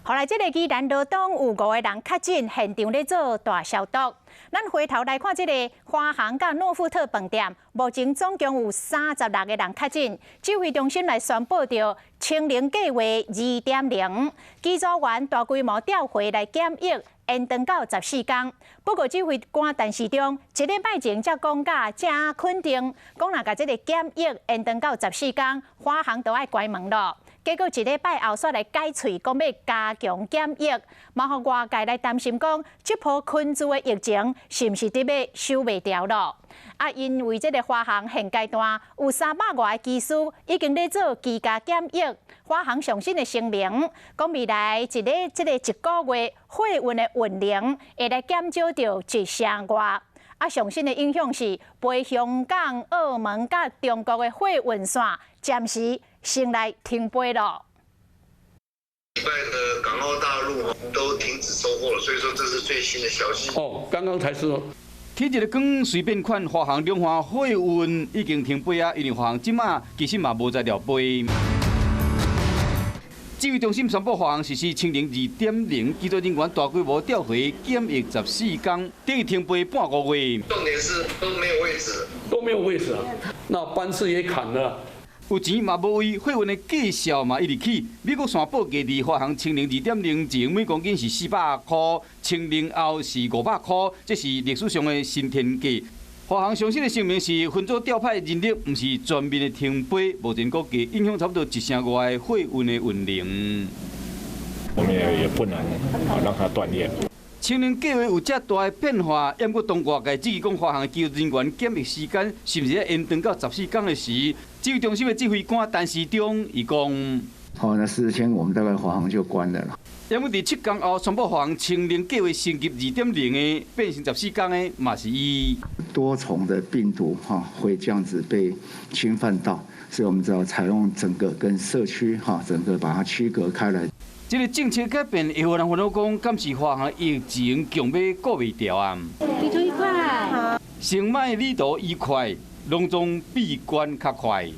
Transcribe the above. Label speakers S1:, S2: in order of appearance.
S1: 予來這个宜蘭羅東有五个人確診，現場咧做大消毒。咱回頭來看這个華航佮諾富特飯店，目前總共有36個人確診。指揮中心來宣布著清零計劃2.0，機組員大規模調回來檢疫，延長到14天。不過指揮官陳時中一禮拜前才講甲誠肯定，講若共這个檢疫延長到十四天，華航就愛關門囉。結果一禮拜後，煞來改喙，講欲加強檢疫，嘛予外界來擔心講，這波困住的疫情是毋是佇欲收袂牢囉？啊，因為這个華航現階段有300外个機師已經咧做居家檢疫，華航上新的聲明講未來一个這个一個月貨運的運能會來減少著一成外。啊，上新的影響是，飛香港、澳門佮中國的貨運線暫時先來停飛囉。
S2: 禮拜的港澳大陸都停止收貨了，所以說這是最新的消息。
S3: 哦，剛剛才說。
S4: 天一个光隨便款華航兩岸貨運已經停飛啊，因為華航這馬其實嘛無在調飛。指揮中心宣布，華航實施清零2.0，機組人員大規模調回檢疫14天，等於停飛半個月。
S2: 重點是都沒有位置，
S3: 都沒有位置啊，那班次也砍了。
S4: 有錢嘛無位，貨運的價數嘛一直起。美國線報價佇華航清零2.0前每公斤是400塊，清零後是500塊，這是歷史上的新天價。華航上新的聲明是分組調派人力，毋是全面的停飛。目前估計影響差不多一成外的貨運的運能。
S5: 我們也不能啊讓它斷鏈。
S4: 清零計劃有遮大的變化，毋過當外界質疑講華航的機組人員檢疫時間是毋是欲延長到十四天的時，指揮中心的指揮官陳時中伊講：
S6: 好，那14天我們大概華航就關了啦。
S4: 因為佇7天後宣布華航清零計劃升級2.0的變成十四天的，嘛是伊。
S6: 多重的病毒哈會這樣子被侵犯到，所以我們只要採用整個跟社區哈整個把它區隔開來。
S4: 這个政策改變，會予人煩惱講，敢是華航疫情強欲顧袂牢啊？
S7: 旅途愉快。
S4: 先賣旅途愉快，攏總閉關較快。